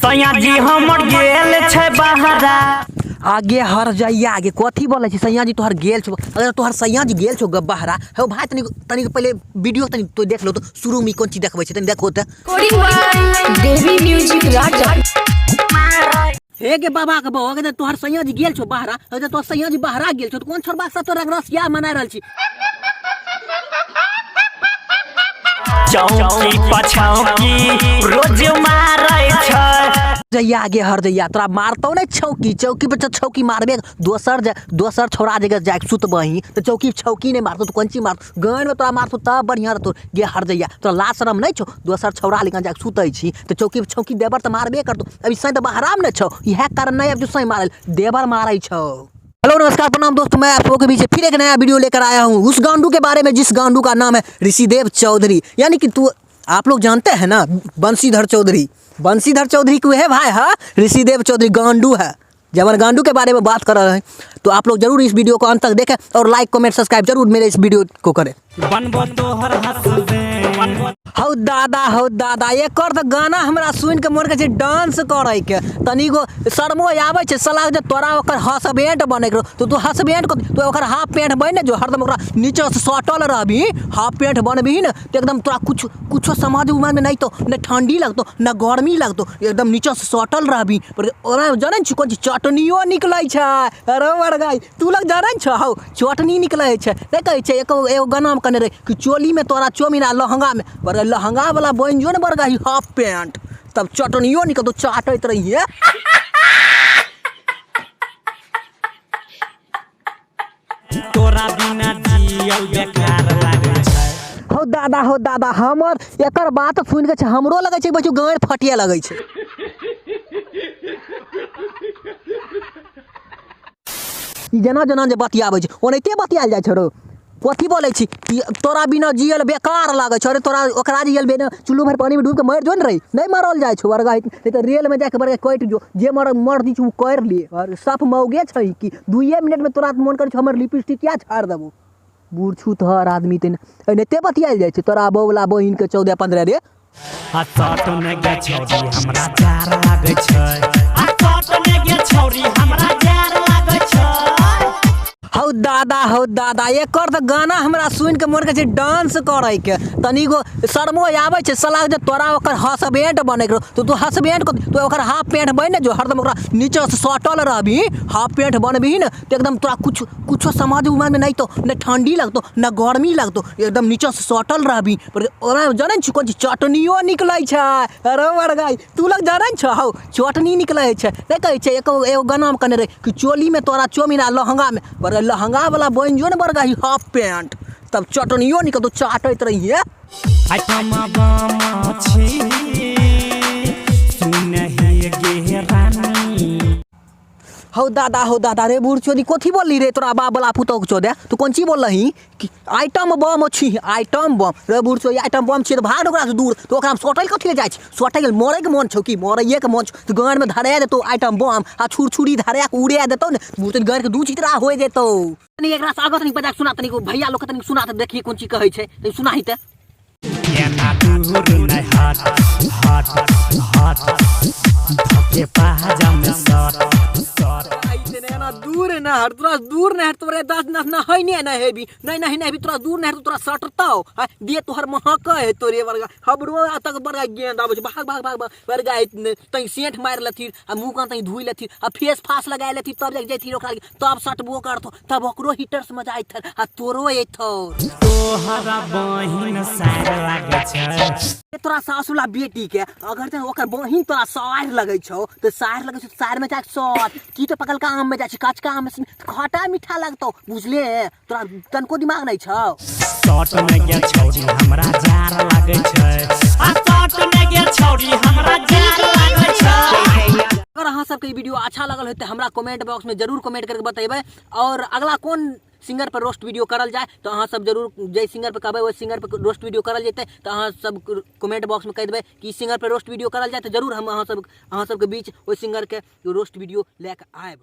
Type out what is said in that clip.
सैया जी हमर गेल छै बहरा। आगे हर जइया आगे कथी बोलै छी? सैया जी तोहर गेल छौ, अगर तोहर सैया जी गेल छौ बहरा। हौ भाई, तनी तनी पहिले वीडियो तनी तो देख लो तो शुरू में कोन चीज देखबै छै, तनी देखो त। Recording by Devi Music Raja. हे गे बाबा के बौआ, अगर तोहर सैया जी गेल छौ बहरा, अगर तोहर सैया जी बहरा गेल छौ त कोन छोड़बा के साथ तोरा रसिया मना रहल छी? चौकी पछौकी रोज मारै छै। जइया आगे हर जइया, तोरा मारतौ ने छौकी, चौकी पर छौकी मारबे, दोसर दोसर छौड़ा जगह जाके सुतबही तऽ चौकी छौकी नहि मारतौ तऽ कोन चीज मारतौ? गाँवमे तोरा मारतौ तब बढ़िआँ रहतौ। गे हर जइया, तोरा लाज शरम नहि छौ? दोसर छौड़ा लग जाके सुतै छी तऽ चौकी पर छौकी देबर तऽ मारबे करतौ। अभी सैं तऽ बहरामे ने छौ, इएह कारण नहि आबि सैं मारल देबर मारै छौ। हेलो नमस्कार प्रणाम दोस्तों, मैं आप लोगों के बीच फिर एक नया वीडियो लेकर आया हूँ उस गांडू के बारे में जिस गांडू का नाम है ऋषिदेव चौधरी, यानी कि तू आप लोग जानते हैं ना बंशीधर चौधरी। बंशीधर चौधरी को है भाई, हाँ ऋषिदेव चौधरी गांडू है। जब गांडू के बारे में बात कर रहे हैं तो आप लोग जरूर इस वीडियो को अंत तक देखें और लाइक कमेंट सब्सक्राइब जरूर मेरे इस वीडियो को करें। बनबो तोहर हसबैंड। हौ दादा, हौ दादा, एकर तऽ गाना हमरा सुनि के मोन करै छै डांस करे के। तनिगो शर्मो आबै छै साला, जे तोरा ओकर हसबैंड बनै के रहौ, तऽ तू हसबैंड को तू ओकर हाफ पैंट बनि ने जो, हरदम ओकरा नीचा से सटल रहबही, हाफ पैंट बनबही ने तऽ एकदम तोरा कुछ कुछो समझ उमझ में नहीं तो न ठंडी लगतो न गर्मी लगतो, एकदम नीचा से सटल रहबही। पर ओकरा जानै छी कोन चीज चटनियो निकलै छै? अरे बड़गाई, तू लग जानै छौ? हौ चटनी निकलै छै, नहि कहै छै? एगो एगो गानामे कहने रहै कि चोलीमे तोरा चौमिन आ लहंगामे बड़ लहंगा वाला बनि जो ने बड़गाई हाफ पैंट, तब चटनियो निकलतो, चाटैत रहिए। तोरा बिना जियल बेकार लागै छै। हौ दादा, हौ दादा, हमर एकर बात सुनि के छै हमरो लगै छै बच्चू गाँड़ फटिए लगै छै। ई जेना जेना जे बतियाबै छै ओनाहिते बतियायल जाइ छै रौ। कथी बोलै छी कि तोरा बिना जियल बेकार लागै छौ? अरे तोरा ओकरा जियल बिना चुल्लू भरि पानिमे डूबि कऽ मरि जो ने रे। नहि मरल जाइ छौ बड़गा, नहि तऽ रेलमे जाके बड़गा कटि जो, जे मर मर्दी छौ ओ करि ले। आओर साफ मौगे छै कि दुइए मिनटमे तोरा मोन करै छौ हमर लिपस्टिकिया झाड़ि देबौ। बूढ़ छूतहर आदमी तऽ एनाहिते बतियायल जाइ छै तोरा बौला बहिनके 14 15 रे। आ सट में गे छौरी हमरा जार लागै छै। आ सट में गे छौरी हमरा जार लागै छै। हौ दादा, हौ दादा, एकर तऽ गाना हमरा सुनि के मोन करै छै डांस करे के। तनिगो शर्मो आबै छै साला, जे तोरा ओकर हसबैंड बनै के रहौ तऽ तू हसबैंड को तू ओकर हाफ पैंट बनि ने जो, हरदम ओकरा नीचा से सटल रहबही, हाफ पैंट बनबही ने तऽ एकदम तोरा कुछ कुछो समझ उमझ में नहीं तो न ठंडी लगतो न गर्मी लगतो, एकदम नीचा से सटल रहबही। पर ओकरा जानै छी कोन चीज चटनियो निकलै छै? अरे बड़गाई, तू लग जानै छौ? हौ चटनी निकलै छै, नहि कहै छै? एगो एगो गानामे कहने रहै कि चोलीमे तोरा चौमिन आ लहंगामे बड़ लहंगा वाला बनि जो ने बड़गाई हाफ पैंट, तब चटनियो निकलतो, चाटैत रहिए। आइटम बम छी सुनहि गे रानी। हौ दादा, हौ दादा रे बूढ़ चोदी, कथी बोलली रे तोरा बाप वाला पुतोह के चोदे? तू कोन चीज बोललही कि आइटम बम छी? आइटम बम रे बूढ़ चोदी, आइटम बम छी तऽ भाग ओकरा से दूर। तो ओकरा सटै कथी ले जाइ छी? सटै गेल मरैके मन छौ कि? मरैये के मन छौ तऽ गाँडमे धरा देतौ आइटम बम आ छुरछुरी धरा के उड़ा देतौ ने बूढ़ चोदी, गाँड के दू चितरा हो जेतौ। तनी एकरा से आगाँ तनी बजा के सुना, तनी भैया लोग के तनी सुना तऽ देखिए कोन चीज कहै छै, तनी सुनाही तऽ। एना दूर नहि हट हट हट, धके पाजा में सट सट। एना दूर न हट, तोरा दूर न हट, तोरे दस नस न है ने न हेबी नहीं नहीं नहीं तोरा दूर न हट, तोरा सटतौ आ दे तोहर महक है तोरे बरगा हमरो आ तक बरगा गेंद आबै छै। भाग भाग भाग भाग बरगा, तै सेंठ मारि लेथिन आ मुँह कान तै धोइ लेथिन आ फेस फास लगा लेथिन, तब जाके जैथिन ओकरा लग, तब सटबो करथौ, तब ओकरो हीटर से मजा अयतौ आ तोरो अयतौ। तोहरा बहिन सार लागै छै। तोरा सासुला बेटी के अगर जे ओकर बहिन तोरा सार लगै छौ तऽ सार लगै छौ, सार में जाके सट की तऽ पकलका आम में जाइ छै, कचका आम में खटा मीठा लगतौ, बुझले? तोरा तनको दिमाग नहीं छौ। सट में गे छौरी हमरा जार लागै छै। आ सट में गे छौरी हमरा जार लागै छै। अगर अहाँ सबके ई वीडियो अच्छा लगल होय तऽ हमरा कमेंट बॉक्स में जरूर कमेंट करके बतेबै और अगला कोन सिंगर पर रोस्ट वीडियो करल जाए तो अहाँ सब जरूर जे सिंगर पर कहबै ओहि सिंगर पर रोस्ट वीडियो करल जेतै। तऽ अहाँ सब कमेंट बॉक्स में कहि देबै कि सिंगर पर रोस्ट वीडियो करल जाए तऽ जरूर हम अहाँ सबके बीच ओहि सिंगर के रोस्ट वीडियो लए कऽ आयब।